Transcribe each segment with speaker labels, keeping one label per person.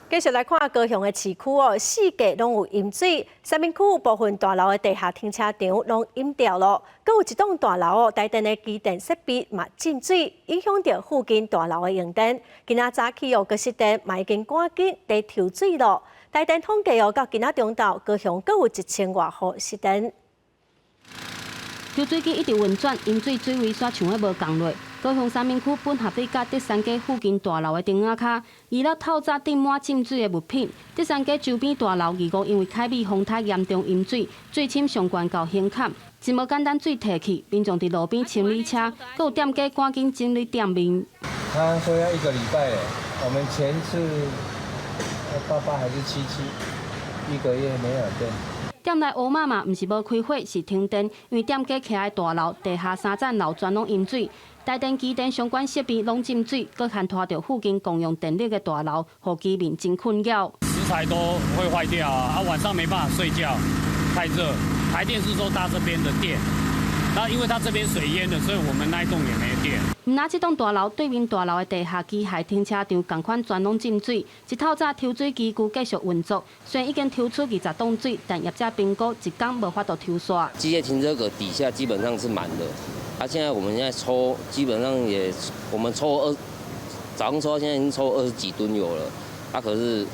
Speaker 1: 繼續來看高雄的市區哦，四界攏有淹水，三民區部分大樓的地下停車場攏淹掉囉，閣有一棟大樓哦，台電的機電設備嘛浸水，影響著附近大樓的用電。今仔早起哦，閣失電嘛已經趕緊佇抽水囉。台電統計哦，到今仔中晝，高雄閣有1000外戶失電。
Speaker 2: 抽水機一直運轉，淹水水位煞像咧無降落。高雄三民區本合里佮德山街附近大樓的燈仔跤，二樓透早浸滿浸水的物品。德山街周邊大樓二五因為凱美風颱嚴重淹水，水深上懸到胸坎，真無簡單水退去，民眾佇路邊清理車，閣有店家趕緊整理店面。
Speaker 3: 他說要一個禮拜，我們前次八八還是七七，一個月沒有電。
Speaker 2: 店內烏媽嘛，毋是無開火，是停電，因為店家徛佇大樓地下三層樓全攏淹水，台電機電相關設備攏浸水，閣牽拖著附近共用電力的大樓，予居民真困擾。
Speaker 4: 食材都會壞掉啊！啊，晚上沒辦法睡覺，太熱。台電是說搭這邊的電，那因為它這邊水淹了，所以我們那一棟也沒電。
Speaker 2: 毋但這棟大樓對面大樓的地下機械停車場仝款全攏浸水，一透早抽水機具繼續運作，雖然已經抽出20噸水，但業者評估一工無法度抽煞。
Speaker 5: 機械停車格底下基本上是滿的，啊，現在我們現在抽，基本上也，我們抽二，早上抽，現在已經抽20幾噸有了，啊，可是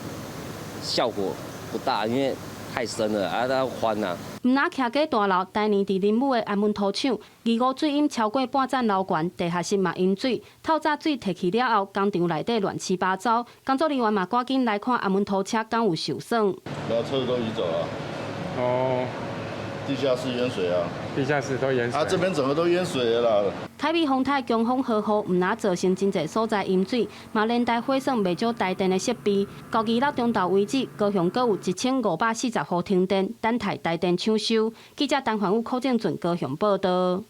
Speaker 5: 效果不大，因為太深了，啊，它翻啊。
Speaker 2: 毋但徛家大樓，台南佇林武的安文塗廠，二五水淹超過半層樓懸，地下室嘛淹水。透早水退去了後，工廠內底亂七八糟，工作人員嘛趕緊來看阿門拖車敢有受損。
Speaker 6: 把車子都移走了。
Speaker 7: 哦。
Speaker 6: 地下室淹水啊！
Speaker 7: 地下室都淹水。
Speaker 6: 啊，這邊整個都淹水了啦。
Speaker 2: 凱美風颱強風豪雨，毋但造成真濟所在淹水，嘛連帶毀損袂少台電的設備。到二六中晝為止，高雄閣有1540戶停電，等待台電搶修。記者陳環宇、柯正俊高雄報道。